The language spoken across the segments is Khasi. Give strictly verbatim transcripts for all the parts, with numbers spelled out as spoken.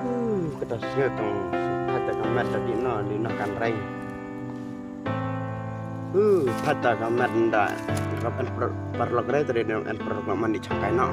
Uh, kata sngew tang, pata ka met da di no, di no kan reng. Uh, pata ka met da, rap en per-, parlok reng tadi en parlok man di changkai no.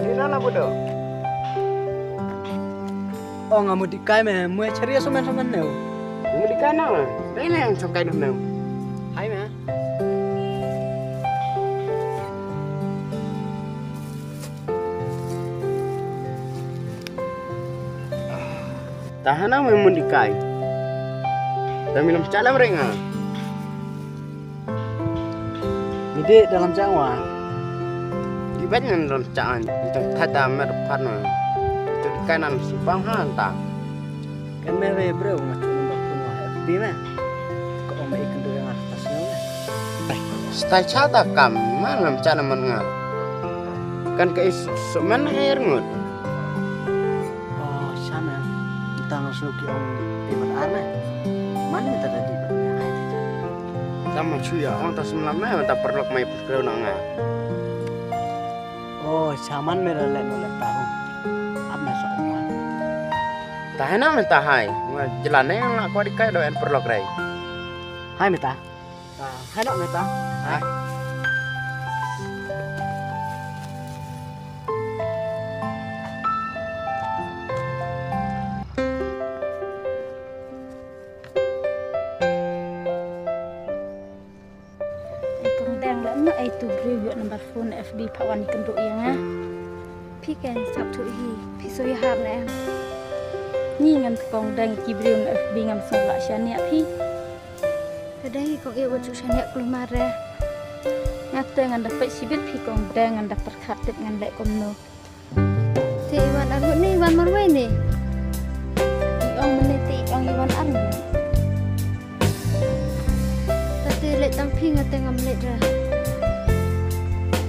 Mari na la bodo. Oh, nga mut dih kai me, mue chari so men so men neu. Mut dih kai na. Dai ne yang so kai neu. Hai me. Tahan na me mut dih kai. Kami lam chalam renga. Mide dalam jangwa. Di ban ngan dalam jangan. Itu thada mer partner. Itu di kanan simpang ha anta. Kan me we bro ma chu number phone wa F B me. Ko ong me ikun tu yang atas nyo me. Stai chada kam ma lam chana man nga. Kan ka is so man air ngut. Oh, sana. Tang su ki ong ti man ar me. Man me tada di ba. Tama chuya ong ta semlam me ta perlok mai perlok na nga. Oh, saman me la le no le tahu. Ap me sa ong. Tahai na me tahai. Nga jelan ne nga ko di kai do en perlok rei. Hai me ta. Ah, hai no me ta. Hai. Ai kong dang la no ai tu briew ïoh number phone F B pha wan kynduh ïa nga. Phi ken sap tu hi, phi so ïa hap na em. Ni ngan kong dang ki briew F B ngam song la shaniah phi. Ka dang kong ïoh wat shu shaniah kulmar re. Nga te ngan da peit shibit phi kong dang ngan da pyrkhat tip ngan leh kumno. Te i wan arngut ne i wan marwei ne. I ong mene te i ong i wan arngut. Ta te leit tang phi nga te ngam leit ra.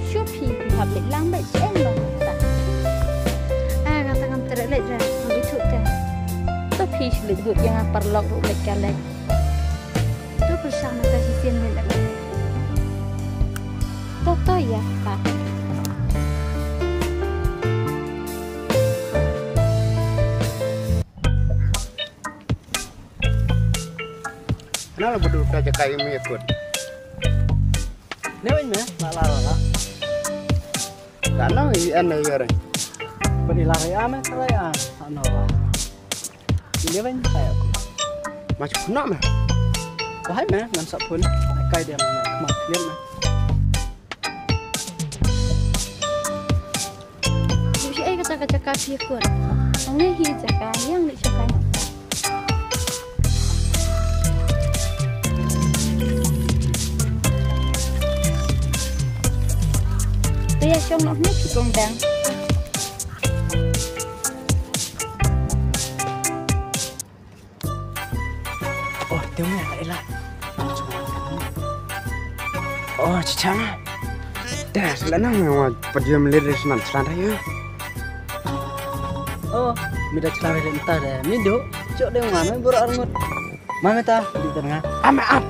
Shu phi phi hap leit lang beit shen long ta. Ah, nga te ngam te leit ra. Ngam ithuh te. To phi shu leit gut ïa nga paralok ruh leit ka leit. To pyrshang na ka shisien leit leit. To to ïa ka. Na la badu ka jaka ïa me kut. Ne win me la la la. Ka no i an na yore. Bani la ya me ka la ya. Ano la. Ini ban saya aku. Macam nak mah. Wahai mah ngan sap pun. Kai dia mah mak lian mah. Busi ai kata ka jaka phi kut. Ang ni hi jaka yang ni jaka. Te ïa shong noh ne phi kong dang. Oh, te me la ila. Oh, chichana. Te sala nang me wa padiam le res nan sala da yo. Oh, mi da chla re nta de. Mi do. Chok de ma me bor arngut. Ma me ta di tanga. Ame ap.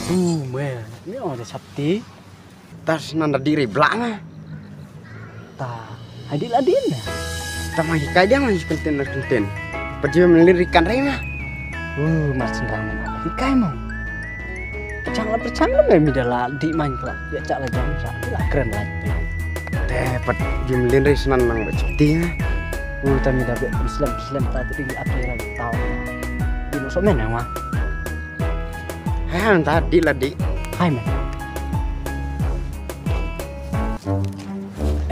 Uh, me. Mi oh de sapti. Tas nan da diri bla na. Ta hai di la din na. Ta ma hikai dia ma hi kenten na kenten. Pajim liri kan rei na. Uh, mas rang na hikai mo. Chang la perchang la me mi da la di main kla. Ya chak la jam chak la keren la. Te pajim liri senan nang ba chak ti na. Uh, ta mi da be slem slem ta ti di ap la tau. Di mo so men na ma. Hai hang ta di la di. Hai me.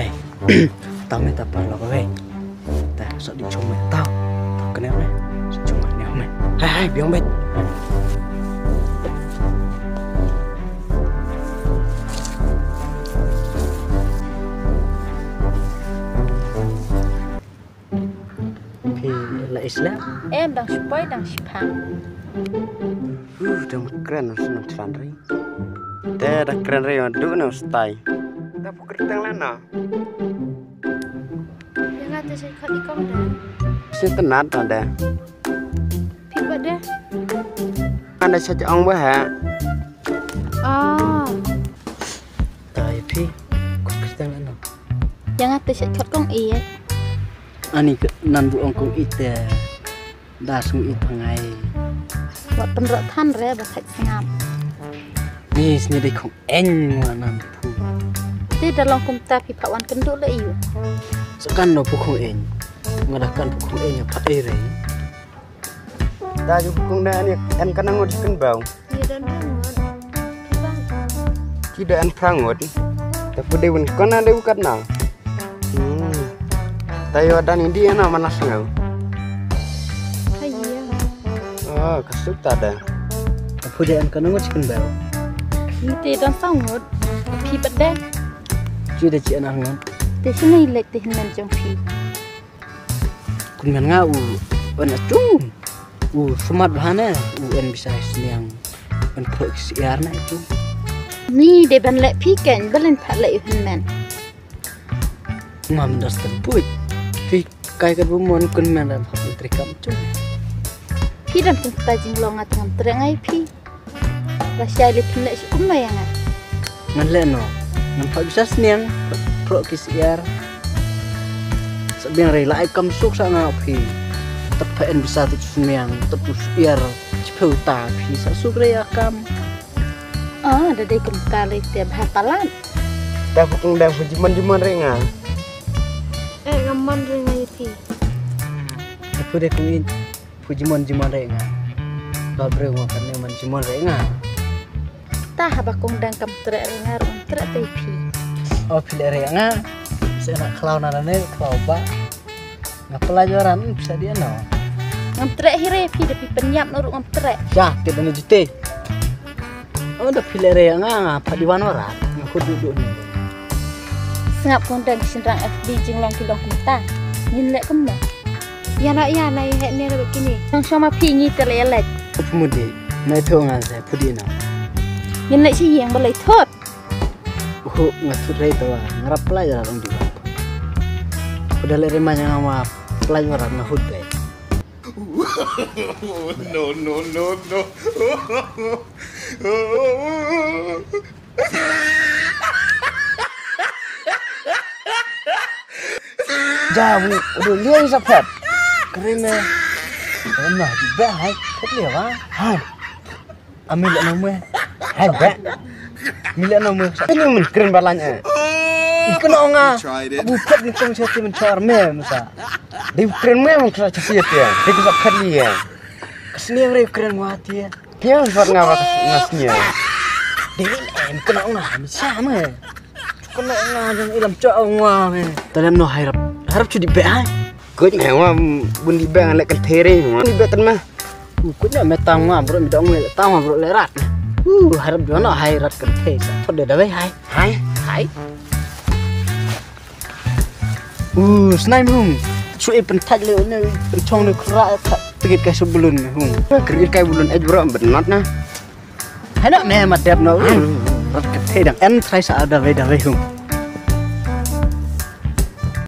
Eh, tao me ta paralok wei. Ta sa di chong me tao. Tao kena me. Sa chong me ne me. Hai hai biang bet. Isla. Em dang shu poi dang shipang. Uh, dang kren nang shu nang tran ri. Te da kren ri nang du nang stai. Da pu kyrteng la na. Ïa nga te shu khot i kong da. Shu tenat da da. Phi ba da. Anda shu ong ba ha. Ah. Tai phi. Khot kyrteng la na. Ïa nga te shu khot kong i. Ani ka nan bu ong kong i te. Da sngewbha ngai. Wat pynrot than re ba thait sngap. Ni sni dei kong eng wa nan phu. Te da long kumta phi pha wan kynduh le yu. Sa kan no phu kong eng. Nga da kan phu kong eng pha ei re. Da ju phu kong da ni en kan ngot kan bau. Ye dan ngot. Ki bang. Ki da en prangot. Ta phu dei wan kan na dei ukat na. Hmm. Ta yo dan indi na mana sngau. Hai ya. Oh, kasuk ta da. Phu de an kana ngut chicken bell. Ni te dan sangut. Phi pat de. Chi de chi an ngut. Te sini lek te hin men jong phi. Kun men nga u an atung. U smart bha ne u an bisa sniang. An pro siar na itu. Ni de ban lek phi ken balen pha lek u hin men. Mam das kan puit. Phi kai ka bu mon kun men da phap menteri kam chung. Phi dam tung ta jing long at ngam trek ngai phi. Ba shai le phi le shi kum ma yang at. Ngan le no. Ngan phap bisa sniang. Pro ki siar. Sa biang rei la ai kam suk sa nga phi. Tat pha en bisa tu sniang. Tat tu siar. Chipeu ta phi sa suk rei akam. Ah, da dei kumta le te bha palat. Da pukung da pu jimon jimon re nga. Eh, nga mon re nga ïa phi. Aku de kung in pu jimon jimon re nga. Ba breu mo kan ne mon jimon re nga. Ta haba kung dang kam trek re nga rum trek te phi. Oh, phi le re nga. Se na khlau na ne khlau ba. Nga pela joran pisa dia no. Ngam trek hire phi da phi penyap no ruk ngam trek. Ya, te da ne jute. Oh, da phi le re nga nga pha di wan warat. Nga khut duduk ni. Sngap kong dang shinrang F B jinglong ki long kumta. Ngin lek kumno. Ya na ya na ya hek ne ruk kini. Nang shoma phi ngi te le ya lek. Phu mudi. Mai tho nga se phu di na. Ngin lek shi yeng ba lek thot. Hu nga thut rei tawa nga rap plai jara long diwa. Udah le rema nga wa plai jara nga hut be. No, no, no, no. Jabu, udah liang sa phat. Keren eh. Keren lah, di beh hai. Khat liang ba. Hai. Ami le no mwe. Hai ba. Mi le no mwe. Ini men kren balan eh. Ikno nga. Abu pet ni tong chati men chor me musa. Di kren me men kren chati ya. Di kusa pet li ya. Kesni re kren wa ti ya. Dia buat ngapa ngasnya. Di em kena nga mi sa me. Kena nga jong ilam chor nga me. Talem no harap. Harap chudi be ai. Kut me wa bun di be ngan lek kan there wa. Di be tan ma. Kut me tang wa bro mi dong me tang wa bro le rat. Uh harap jona hai rat kan the sa. Thot de da wei hai. Hai. Hai. Uh snai mung. Su e pen thaj le ne pen chong ne kra. Tegit kai su bulun hung. Kri kai bulun ej bro ben nat na. Hai na me ma dep no. Rat kan the dang en trai sa da wei da wei hung.